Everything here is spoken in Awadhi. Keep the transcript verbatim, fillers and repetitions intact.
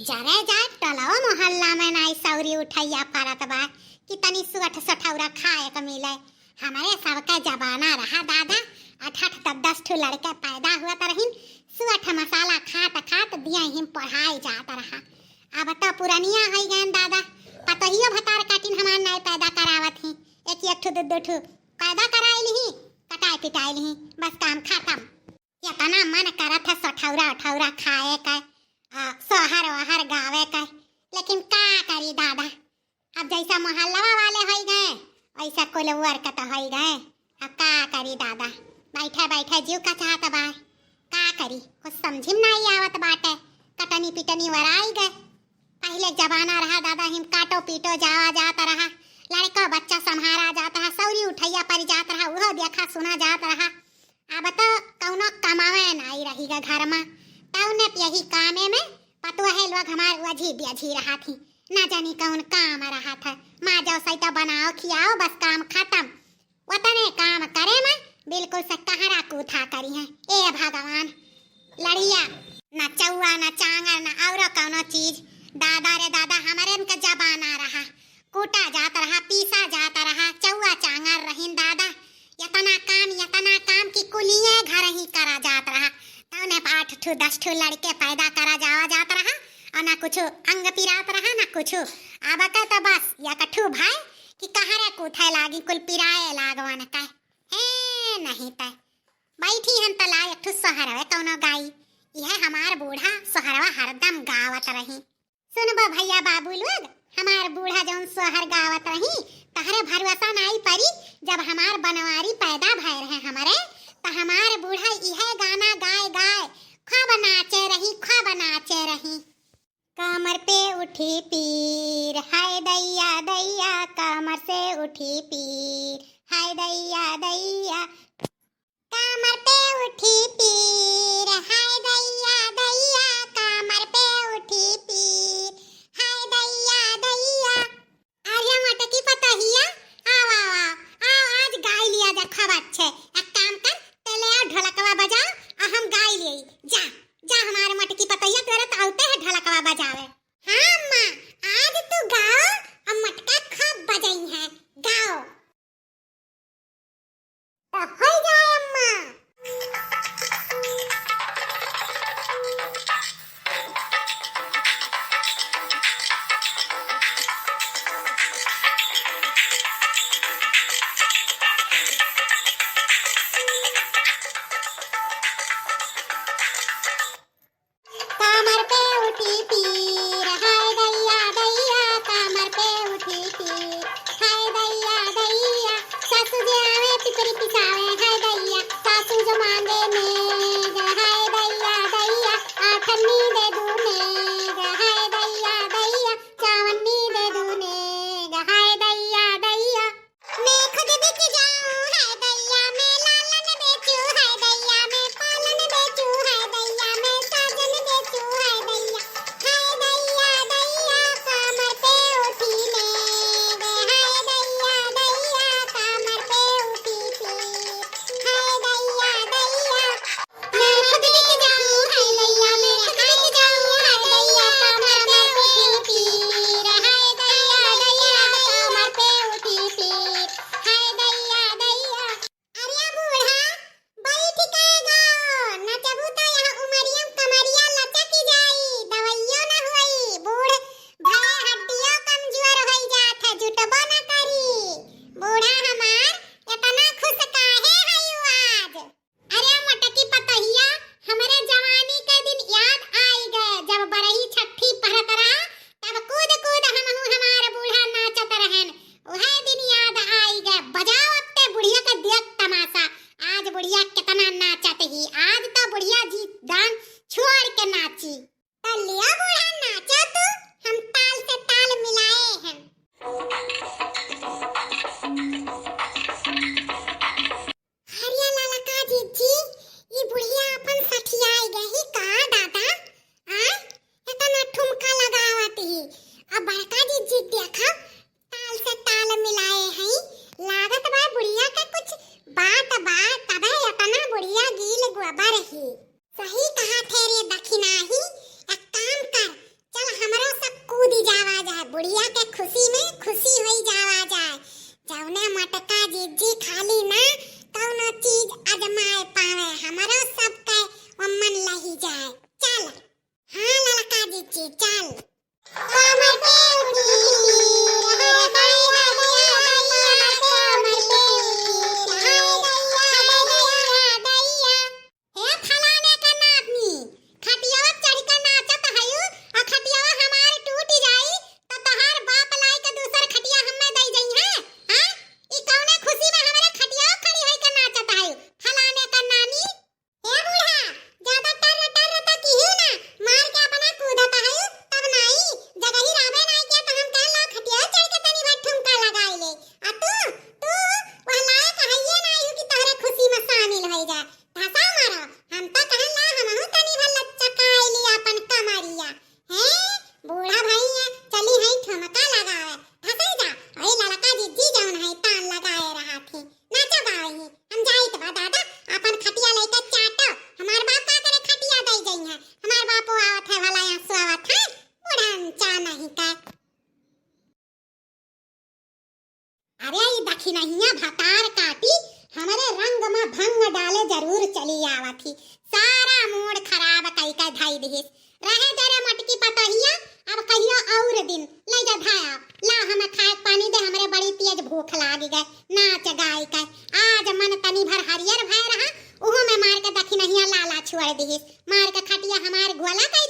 चरे जाए टोलवा मोहल्ला में नाई सौरी उठैया परत बा कि तनी सुअठ सठौरा खाए के मिले। हमरे सबके जमाना रहा दादा, अठ अठ दस दस ठो लड़के पैदा हुअत रहिन, सुअठ मसाला खात खात दिया ही पढ़ाई जात रहा। अब तो पुरनिया होइ गए दादा, पतोहियो भतार काटिन हमार नाई पैदा करावत ही, एक एक ठो दो दो ठो पैदा कराई लिही, कटाई पिटाई लिही, बस काम खत्म। इतना मन करत है सठौरा उठौरा खाए का, आ, सोहर ओहर गावे का, लेकिन का करी दादा, अब जैसा मोहल्लवा वाले होइ गए, वैसा कुल वर्ग तो होइ गए। अब का करी दादा, बैठे बैठे जीव का चाहत बा, का करी, कुछ समझी में नाई आवत बाटे। कटनी पिटनी वराई गए। पहिले जमाना रहा दादा, हिम काटो पीटो जावा जात रहा, लड़को बच्चा संभारा जात रहा, सौरी उठैया परि जात रहा, उहो देखा सुना जात रहा। अब तो कौनो कमावे नाई रही गा घर में, तौने यही कामे में पतोहे लोग हमार वझी ब्यझी रहा थी, ना जानी कौन काम रहा था। माँ जो सैता बनाओ खियाओ, बस काम खत्म। वतने काम करे में बिल्कुल से कहरा कूथा करी है। ए भगवान, लड़िया, ना चौआ, ना चांगर, ना औरो कौनो चीज। दादा रे दादा, हमरे इनका जमाना रहा, कूटा जात रहा, पीसा जात रहा, चौआ चांगर रहीन दादा। इतना काम, इतना काम कि कुलिये घर ही करा जात रहा। तौने आठ ठो, दस ठो लड़के पैदा करा जावा जात रहा, और ना कुछ अंग पिरात रहा, ना कुछ। अब के तो बस एक ठो भाई कि कहरे कूथे लागी, कुल पिराए लागवन के। ए, नहीं ते। बैठी हन तला एक ठो सोहरवे कौनो गाई। यह हमार बूढ़ा सोहरवा हरदम गावत रही। सुनबो भैया बाबू लोग, हमार बूढ़ा जौन सोहर गावत रही, तहरे भरोसा नाई परी। जब हमार बनवारी पैदा भय रहे हमरे, त हमार बूढ़ा इहे गाना गाए गाए खूब नाचे रही, खूब नाचे रही। कमर पे उठी पीर, हाय दैया दैया, कमर से उठी पीर, हाय दैया दैया। कमर पे उठी पीर, हाय दैया दैया, कमर पे उठी पीर, हाय दैया दैया। अरे मटकी पतोहिया, आओ, आओ, आओ, आओ, आज गाई लिया जा खूब अच्छे। एक काम कर, ते ले आओ ढोलकवा बजाओ, आ हम गाई ले। जा, जा हमारे मटकी पतोहिया, तोरे तो आउते है ढोलकवा बजावे। हाँ अम्मा, आज तू गाओ, अब मटका खूब बजई है, गाओ। तो होई जाए अम्मा। कमर पे उठी पीर, हाय दैया दैया, कमर पे उठी पीर, हाय दैया दैया। सासू जे आवे पिपरी पिसावे, हाय दैया। सासू जो मांगे नेग, हाय दैया दैया। आठन्नी दे दू नेग, हाय दैया दैया। चावन्नी दे दू नेग, हाय दैया दैया। मैं खुद बिक जाऊं, हाय दैया, मैं लालन बेचूं, हाय दैया, मैं पालन बेचूं, हाय दैया, मैं साजन बेचूं, हाय दैया, हाय दैया, दैया, कमर पे उठी नेग, हाय दैया, दैया, कमर पे उठी पीर, हाय दैया, दैया। मैं खुद बिक जाऊं, हाय दैया, मैं खुद बिक जाऊं, हाय दैया, कमर पे उठी पीर, हाय दैया, दैया, कमर पे उठी पीर, हाय दैया, दैया। अरे बूढ़ा, बैठ के गाओ, नचबू त यहाँ उमरिया कमरिया लचक जाई, दवाइयो न होई, बूढ़ भले हड्डियों कमजोर होई जात है, जुटबो न करी। बूढ़ा हमार, इतना खुश काहे हयू आज? अरे मोटकी पतोहिया, हमरे जवानी के दिन याद आई गए, जब बरही छठी पहरत रहा, तब कूद कूद हमहू हमार बूढ़ा नाचत रहन। उहे दिन याद आई गए। बजाओ अब ते बुढ़िया के देख तमाशा, आज बुढ़िया कितना नाचत ही। आज तो बुढ़िया जी दान छोड़ के नाची। तो लिया बूढ़ा नाचो तू, हम ताल से ताल मिलाए हैं। हरिया लाला का जीजी, ई बुढ़िया अपन सठियाई गई का दादा? आय, इतना ठुमका लगावत ही। अब बड़का जीजी देखा, ताल से ताल मिलाए हैं। लागत बा बुढ़िया के कुछ बात बा, तबे इतना बुढ़िया गील गोबर ही। सही कहा थे रे दखिनाही, एक काम कर, चल भैया के खुशी में खुशी होई जावा जाए। जौने मोटका जिज्जी खाली ना कौनो चीज अजमाए पावे, हमरो सबके ओमन लही जाए। चल, हाँ ललका जिज्जी, चल। कमर पे उठी, हाय दैया, दैया, कमर पे उठी, हाय दैया, दैया, दैया। हे फलाने का नातनी, खटियावा चढ़ के नाचत हयू, और खटियावा हमार टूट जाई, तो तोहार बाप लाई के दूसर खटिया हमें दे जइहे, हाँ? ई कौने खुशी में हमरे खटियावा खड़ी होई के नाचत हयू, फलाने का नानी? हे बूढ़ा, ज्यादा टर्र टर्र तो किहियो ना, मार के अपना कूदत हयू, तब नाई, जगही रहबे नाई के तो हम कहला खटियावा चढ़ के तनी भर ठुमका लगाई ले। आ तू, तू वह लायक हइये नाई हो कि तोहरे खुशी में शामिल होई जाए। धसा मारो, हम तो कहन ला हमहू तनी भर लचकाई ली आपन कमरिया। हैं? बूढ़ा भइया, चली हई ठुमका लगावे। धसई जा, ओई ललका जिज्जी जौन है तान लगाए रहा थी। नाचो गावे ही, हम जाइत बा दादा, आपन खटिया लइके चाटो। हमार बाप का करे खटिया दई जइहे। हमार बापो आवत है भला यहाँ सोवत है। बूढ़ा चा नहीं का। अरे, ई दखिनहिया भतार काटी, हमरे रंग में भंग डाले जरूर चली आवत ही। सारा मूड खराब कई के धई दिहिस। रहे दे रे मोटकी पतोहिया, अब कहियो और दिन। ले जा धाया, ला हमें खाए के पानी दे, हमरे बड़ी तेज भूख लाग गए। नाच गाय के आज मन तनी भर हरियर भय रहा, उहो में मार के दखिनहिया लाला छुअर दिहिस। मार के खटिया हमार गोला कई